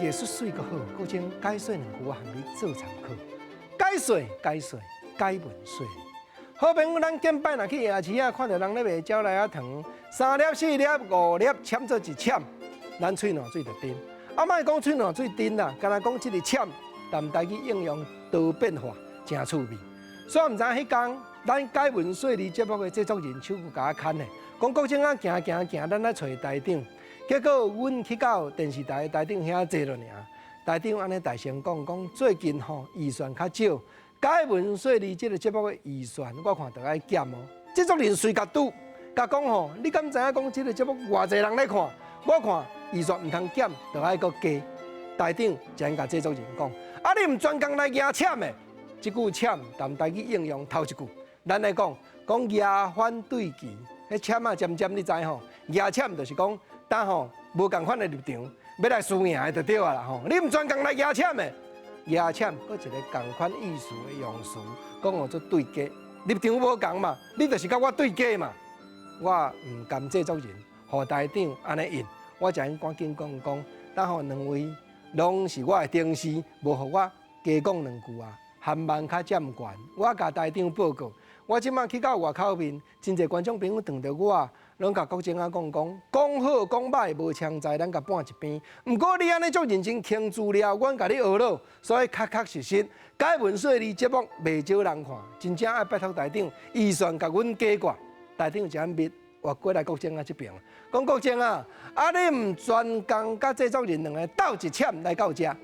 藝術媠閣好，國政解說兩句我含你做參考。解說解說解文說。好朋友，咱近擺若去夜市啊，看著人咧賣鳥來仔糖，三粒、四粒、五粒，攕做一攕，咱喙瀾水就甜。啊，莫講喙瀾水甜啦，干焦講這個攕，但台語應用多變化，誠趣味。所以毋知彼工，咱解文說理節目的製作人手佫共我牽的，講國政啊行行行，咱來揣台長。結果，阮去到電視台台長遐坐落爾，台長按呢大聲講講，最近吼預算較少，解文說理這个節目的預算，我看著愛減哦。製作人隨共拄，共講吼，你敢知影講這个節目偌濟人咧看？我看預算毋通減，著愛閣加。台長就共製作人講，啊，你毋專工來夯攕的？這句攕，但台語應用頭一句，咱來講講夯反對旗，彼攕仔尖尖，你知吼？夯攕就是講，當吼無仝款的立場，欲來輸贏的就對啊啦吼。你毋專工來夯攕的，夯攕閣一个仝款意思的用詞，講號做對決，立場無仝嘛，你就是佮我對決嘛。我毋甘製作人，予台長按呢應，我就趕緊講講，當吼兩位攏是我的同事，無予我加講兩句啊。含慢較佔懸，我共台長報告，我這擺去到外口面，真濟觀眾朋友撞著我，攏共國政仔講講，講好講歹無槍在，咱共搬一邊。毋過你按呢足認真傾資料，阮共你學落，所以確確實實，解文說理節目袂少人看，真正愛拜託台長預算共阮加掛，台長就按面活過來國政仔這邊，講國政啊，啊你毋專工佮製作人兩个鬥一攕來到遮。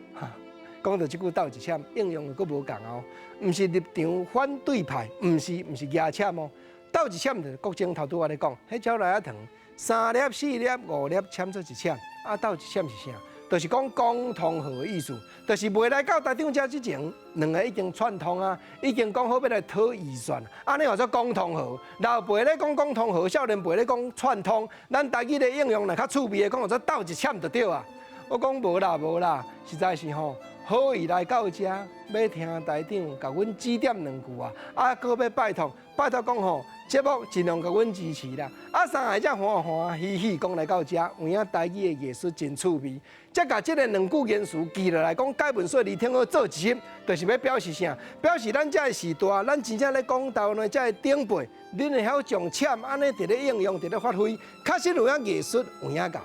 講到這句鬥一攕，應用閣無仝哦，毋是立場反對派，毋是毋是夯攕哦，鬥一攕就是國政頭拄仔咧講，彼鳥來仔糖，三粒、四粒、五粒攕做一攕，啊鬥一攕是啥？就是講講通和的意思，就是未來到台長遮之前，兩个已經串通啊，已經講好欲來討預算，按呢號做講通和。老輩咧講講通和，少年輩咧講串通，咱台語的應用若較趣味的講，號做鬥一攕就對啊。我講無啦無啦，實在是吼。好意來到遮，欲聽台長共阮指點兩句啊！啊，閣欲拜託拜託講吼，節目盡量共阮支持啦！啊，三个才歡歡喜喜講來到遮，有影台語的藝術真趣味。才共這个兩句言辭記落來，講解文說理聽好做一集，就是欲表示啥？表示咱這个時代，咱真正咧講台灣的這个長輩，恁會曉將攕按呢佇咧應用，佇咧發揮，確實有影藝術有影𠢕。